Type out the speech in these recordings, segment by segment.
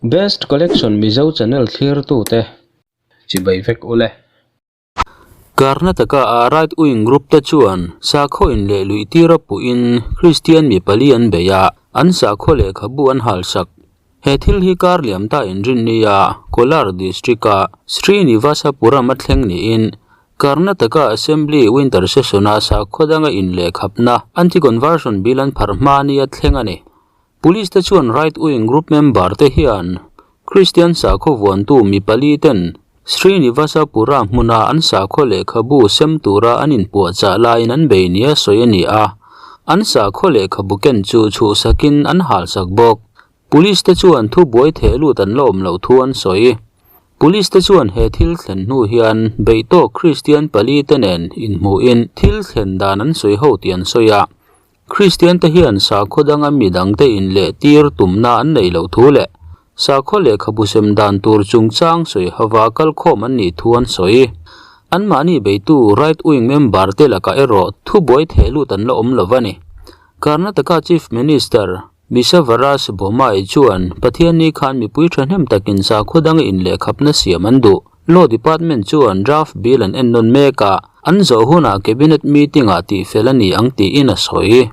Best Collection Mizo channel thlirtute chibai vek ule. Karnataka ah right wing group te chuan sakhaw in leh luih tir a puhin Kristian mi pali an bei a, an sakhaw lehkhabu an halsak. He thil hi kar liam ta inrinni a Kolar district a Srinivasapuram a thleng niin Karnataka Assembly Winter Session a sakhaw danga inlehkhapna Anti-Conversion Bill an pharh hma nia thleng a ni. Police te chuan right wing group member te hian Kristian sakhaw vuantu mi pali ten Srinivasapura hmuna an sakhaw lehkhabu sem tura an inpuahchah laiin an bei nia sawi a ni a, an sakhaw lehkhabu ken chu chhuhsakin an halsak bawk. Police te chuan thubuai theh lut an la awm loh thu an sawi. Police te chuan he thil thlen hnu hian beihtawk Kristian pali te nen inhmuhin thil thlen dan an sawi ho tih an sawi a. Kristian te hian sakhaw danga mi dangte inleh tir tumna an neih loh thu leh sakhaw lehkhabu sem dan tur chungchang sawi hova kalkhawm an nih thu an sawi. Anmahni beitu right wing member te lakah erawh thubuai theh lut an la awm lo a ni. Karnataka Chief Minister Bisavaraj Bommai chuan Pathianni khan mipui thahnem takin sakhaw danga inlehkhapna siam an duh. Law Department chuan draft bill an ennawn mek a, an zawh hunah Cabinet meeting-ah tihfel a ni ang tiin a sawi.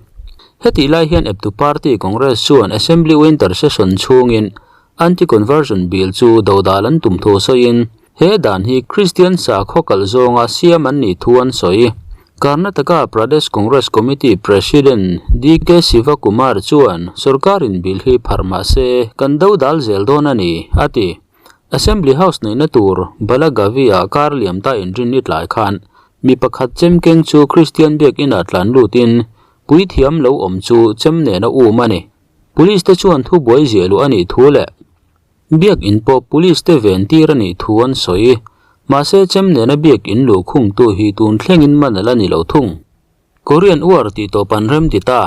Hetih lai hian eptu party Congress chuan Assembly Winter Session chhungin Anti-Conversion Bill chu dodal an tum thu sawiin, he dan hi Kristian sakhaw kalh zawnga siam an nih thu an sawi. Karnataka Pradesh Congress Committee President DK Shivakumar chuan sorkarin bill hi pharh mah se kan dodal zel dawn a ni, a ti. Assembly House neihna tur Balagavi-ah kar liam ta inrinni tlai khan mi pakhat chem keng chu Kristian biakinn ah tlan lutin puithiam lo awm chu chem nen a um a ni. Police te chuan thubuai ziah luh a nih thu leh biakinn pawh police te ven tir a nih thu an sawi. Mahse chem nena biakinn luhkhungtu hi tun thlengin man a la ni lo thung. Korean War tih tawp an rem ti ta.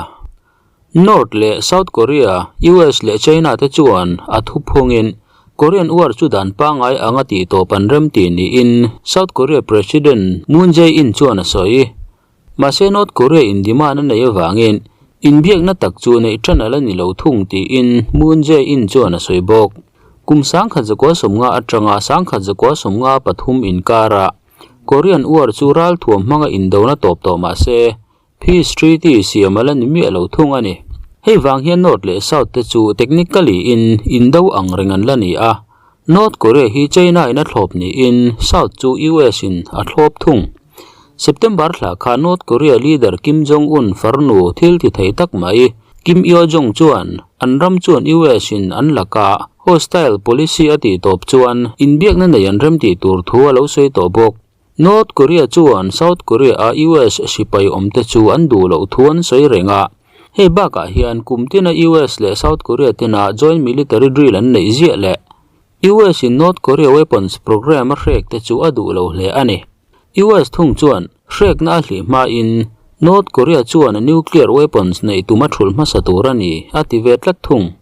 North leh South Korea, US leh China te chuan a thuphungin Korean War chu dan pangngai anga tih tawp an rem ti niin South Korea President Moon Jae-in chuan a sawi. Mahse North Korea in demand a neih avangin inbiakna tak chu neih tan a la ni lo thung tiin Moon Jae-in chuan a sawi bawk. Kum 1950 atanga 1953 inkara Korean War chu ralthuam hmanga indona tawp tawh mah se, Peace Treaty siam a la ni miah lo thung a ni. Hei vang hian North leh South te chu technically in indo ang reng an la ni a, North Korea hi China in a thlawp niin South chu US in a thlawp thung. September thla kha North Korea leader Kim Jong Un farnu thil ti thei tak mai Kim Yo Jong chuan an ram chuan US in an laka hostile policy a tih tawp chuan inbiakna nei an rem tih tur thu a lo sawi tawh bawk. North Korea chuan South Korea a US sipai awmte chu an duh loh thu an sawi reng a. Hei bakah hian kum tina US leh South Korea tena joint military drill an neih ziah leh US in North Korea weapons program a hrek te chu a duh lo hle a ni. US thung chuan hrekna a hlih hmain North Korea chuan a nuclear weapons neih tum a thulh hmasa tur a ni, a ti ve tlat thung.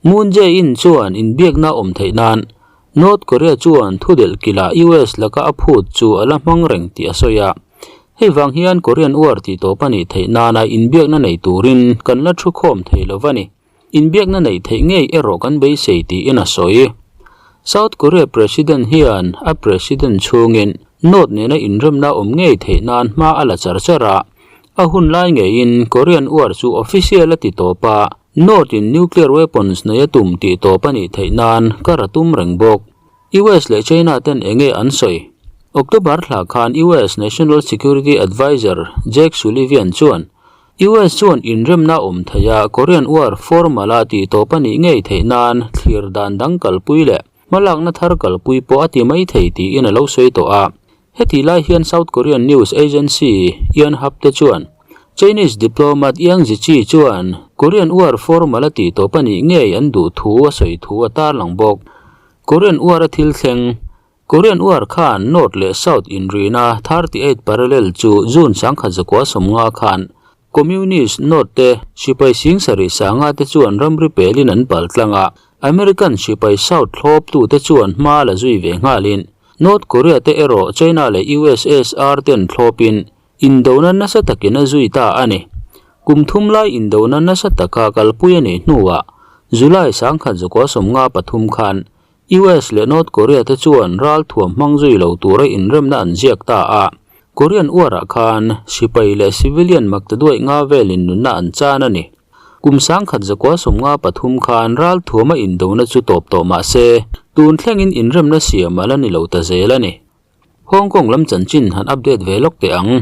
Moon Jae-in chuan inbiakna awm theih nan North Korea chuan thudelh kilah US laka a phut chu a la hmang reng tih a sawi a. Hei vang hian Korean War tih tawp a nih theih nana inbiakna nei turin kan la thu khawm thei lo va ni. Inbiakna neih theih ngei erawh kan beisei tiin a sawi. South Korea President hian a President chhungin North nena inremna awm ngei theih nan hma a la char char a, a hun lai ngeiin Korean War chu official a ti tawp a, North in nuclear weapons nei a tum tih tawp a nih theih nan kar a tum reng bawk. US leh China ten enge an sawi? October thla khan US National Security Adviser Jake Sullivan chuan US chuan inremna awm theia Korean War formal a tih tawp a nih ngei theih nan thlir dan dang kalpui leh hmalakna thar kalpui pawh a ti mai thei tiin a lo sawi tawh a. Hetih lai hian South Korean news agency Yonhap te chuan Chinese diplomat Yang Jiechi chuan Korean War formal a tih tawp a nih ngei an duh thu a sawi thu a tarlang bawk. Korean War a thil thleng Korean War khan North leh South inrina 38 parallel chu June 1950 khan Communist North te sipai sing sarih sanga te chuan ramri pelin an pal tlang a, American sipai South thlawptute chuan hma la zui ve nghalin North Korea te erawh China leh USSR ten thlawpin indona nasa takin a zui ta a ni. Kum thum lai indona nasa taka kalpui a nih hnuah. July 1953 khan US leh North Korea te chuan ralthuam hmang zui lo tura inremna an ziak ta a. Korean War-ah khan sipai leh civilian maktaduaih nga velin nunna an chan a ni. Kum 1953 khan ralthuama indona chu tawp tawh mah se, tun thlengin inremna siam a la ni lo ta zel a ni. Hong Kong lam chanchin han update ve lawk teh ang.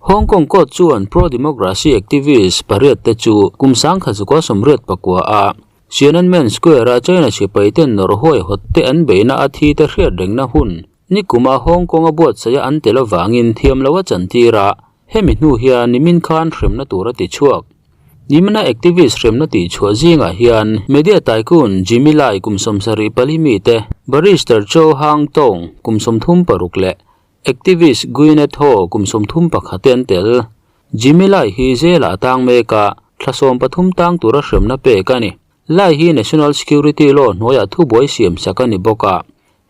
Hong Kong court chuan pro-democracy activist pariat te chu kum 1989 a Tiananmen Square a China sipai ten nawrh huai hawt te an beihna a thi te hriat rengna hun nikuma Hong Kong a buatsaih a an tel avangin thiam lo a chantir a, hemi hnu hian nimin khan hremna tur a ti chhuak. Nimina activist hremna tih chhuah zingah hian media tycoon Jimmy Lai kum 74 mite, barrister Chow Hang Tong kum 36 leh activist Gwyneth Ho kum 31 te an tel. Jimmy Lai hi jail-ah a tang mek a, thla 13 tang tura hremna pek a ni. Lai hi National Security Law hnuaiah thubuai siam sak a ni bawk a.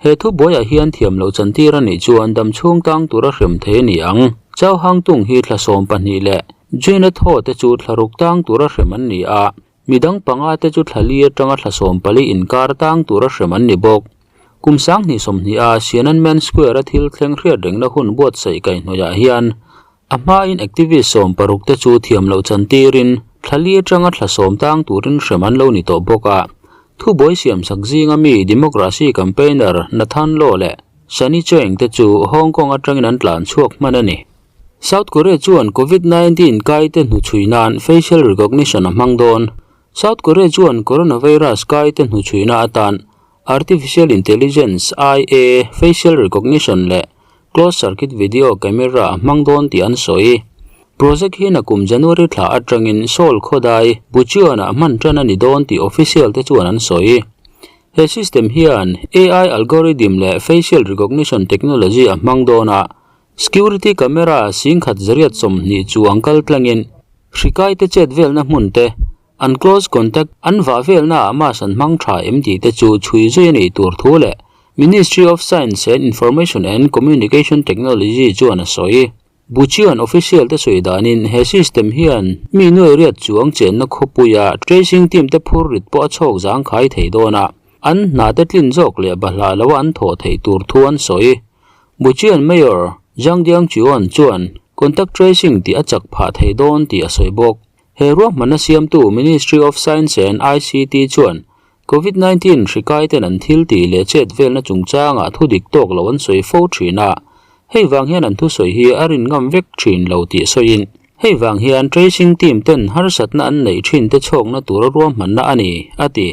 He thubuaiah hian thiam loh chantir a nih chuan dam chhung tang tura hrem thei a ni ang. Chau Hang Tung hi thla 12 leh Gwyneth Ho te chu thla ruk tang tura hrem an ni a, midang panga te chu thla li atanga thla 14 inkar tang tura hrem an ni bawk. Kum 2020 a Tiananmen Square a thil thleng hriat rengna hun buatsaih kaihhnawihah hian a hmain activist 16 te chu thiam loh chantirin thla li atanga thla 10 tang turin hrem an lo ni tawh bawk a. Thubuai siamsak zinga mi democracy campaigner Nathan Law leh Sunny Cheung te chu Hong Kong atangin an tlan chhuak hman a ni. South Korea chuan COVID-19 kai te hnuchhui nan facial recognition a hmang dawn. South Korea chuan coronavirus kai te hnuchhuina atan Artificial Intelligence, IA, facial recognition leh closed circuit video camera a hmang dawn tih an sawi. Project hi nakum January thla atangin Seoul khawdai Bucheon-ah hman tan a ni dawn tih official te chuan an sawi. He system hian AI algorithm leh facial recognition technology a hmang dawn a, security camera 10,120 chu an kal tlangin hrikai te chet velna hmun te An close contact an vah velna ah mask an hmang tha em tih te chu chhui zui a nih tur thu leh Ministry of Science and Information and Communication Technology chuan a sawi. Bucheon official te sawi danin he system hian mi nuai riat chuang chenna khawpuia tracing team te phur rit pawh a chhawk zangkhai thei dawn a, an hna te tlin zawk leh bahlah lo a an thawh theih tur thu an sawi. Bucheon Mayor Jang Diang-cheon chuan contact tracing tih a chak phah thei dawn tih a sawi bawk. He ruahmanna siamtu Ministry of Science and ICT chuan Covid 19 hri kaiten an thil tih leh chet velna chungchangah thu dik tawk lo an sawi fo thin a, hei vang hian an thusawi hi a rin ngam vek thin lo tih sawiin hei vang hian tracing team ten harsatna an neih thin te chhawkna tura ruahmanna a ni, a ti.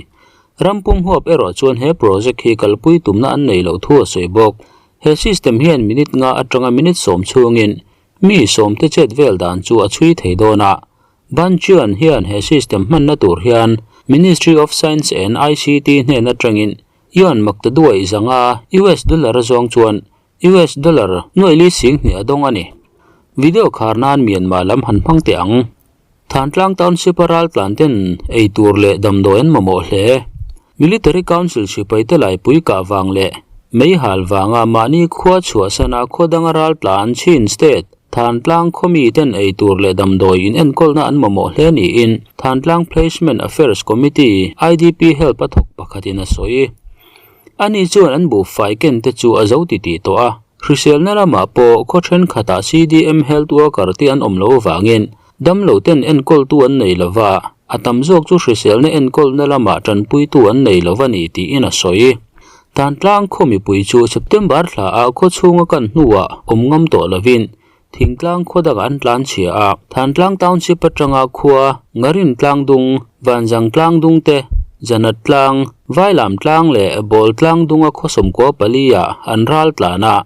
Rampum huap erawh chuan he project hi kalpui tumna an nei loh thu a sawi bawk. He system hian minute nga atanga minute sawm chhungin Mi sawmte chet vel dan chu a chhui thei dawn a, Ban Chuan hian he system hmanna tur hian Ministry of Science and ICT hnen atangin yuan maktaduai zanga US dollar a zawng chuan US dollar nuai li sing hnih a dawng a ni. Video khar nan Myanmar lam han hmang teh ang. Thantlang Township a raltlan ten ei tur leh damdawi an mamawh hle. Military Council sipaite laipui kah vang leh mei hal vanga mahni khua chhuahsana khaw danga raltlan Chin State Thantlang khawmi ten ei tur leh damdawi in enkawlna an mamawh hle niin Thantlang Placement Affairs Committee IDP Help a thawk pakhatin a sawi. Ani chuan an buhfai ken te chu a zo titih tawh a, hriselna lamah pawh khaw thenkhatah CDM Health Worker te an awm lo avangin Damlo ten enkawltu an nei lova, a tam zawk chu hriselna enkawlna lamah tanpuitu an nei lo a ni tiin a sawi. Tantlang khaw mipui chu September thla ah khaw chhunga kan hnuah awm ngam tawh lovin thingtlang khaw dangah an tlan chhia a, Thantlang Township atanga khua Ngarin tlang dung, Vanzang tlang dung te, Zanat tlang, Vailam tlang leh Bawl tlang dunga khaw sawmkua pali ah an ral tlan a,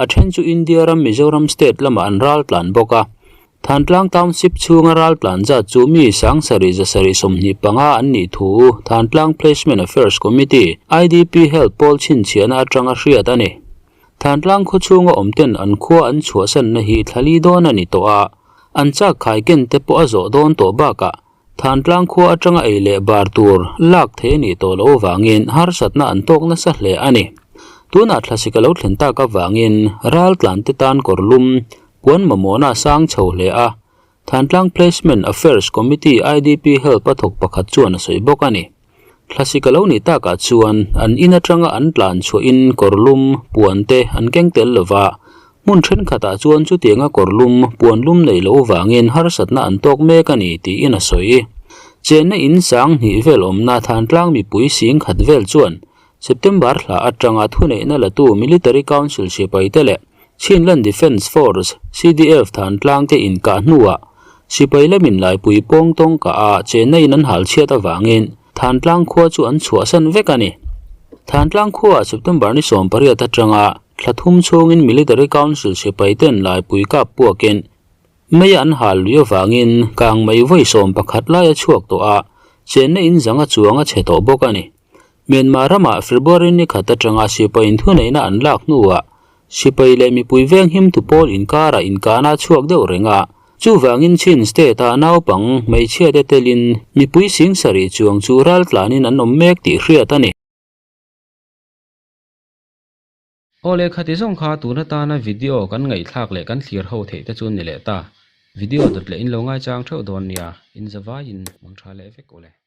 a then chu India ram Mizoram state lamah an ral tlan bawk a. Thantlang Township chhunga raltlan zat chu mi 7725 an nih thu Thantlang Placement Affairs Committee, IDP Health pawl chhinchhiahna atanga hriat a ni. Thantlang khaw chhunga awm ten an khua an chhuahsanna hi thlali dawn a ni tawh a, an chak khai ken te pawh a zawh dawn tawh bakah Thantlang khua atanga ei leh bar tur lak thei a nih tawh loh avangin harsatna an tawk nasa hle a ni. Tunah thlasik a lo thlen tak avangin raltlan te tan kawr lum puan mamawhna a sang chho hle a, Thantlang Placement Affairs Committee IDP Help a thawk pakhat chuan a sawi bawk a ni. Thlasik a lo nih takah chuan an in atanga an tlan chhuahin kawrlum puan te an keng tel lo va, hmun thenkhatah chuan chutianga kawrlum puan lum neih loh vangin harsatna an tawk mek a ni tiin a sawi. Chenna in sang hnih vel awmna Thantlang mipui sing khat vel chuan September thla atanga thuneihna latu Military Council sipaite leh Chinland Defence Force, CDF, Thantlang te inkah hnuah sipai lamin laipui pawng tawngka a chenna in an hal chhiat avangin Thantlang khua chu an chhuahsan vek a ni. Thantlang khuaah September ni 18 atanga thla thum chhungin Military Council sipai ten laipui kap puakin mei an hal lui avangin kang mai vawi 11 lai a chhuak tawh a, chenna in zanga chuang a chhe tawh bawk a ni. Myanmar ramah February ni khat atanga sipai inthuneihna an lak hnuah sipai leh mipui venghim tu pawl inkarah inkahna a chhuak deuh reng a, chuvangin Chin state-a naupang hmeichhia te telin mipui sing sarih chuang chu raltlanin an awm mek tih hriat a ni. Aw leh khati zawng kha tun atana video kan ngaihthlak leh kan thlir ho theih te chu ni leh ta. Video dawt leh in lo ngaichang theuh dawn nia, in zavaiin mang tha leh vek u le.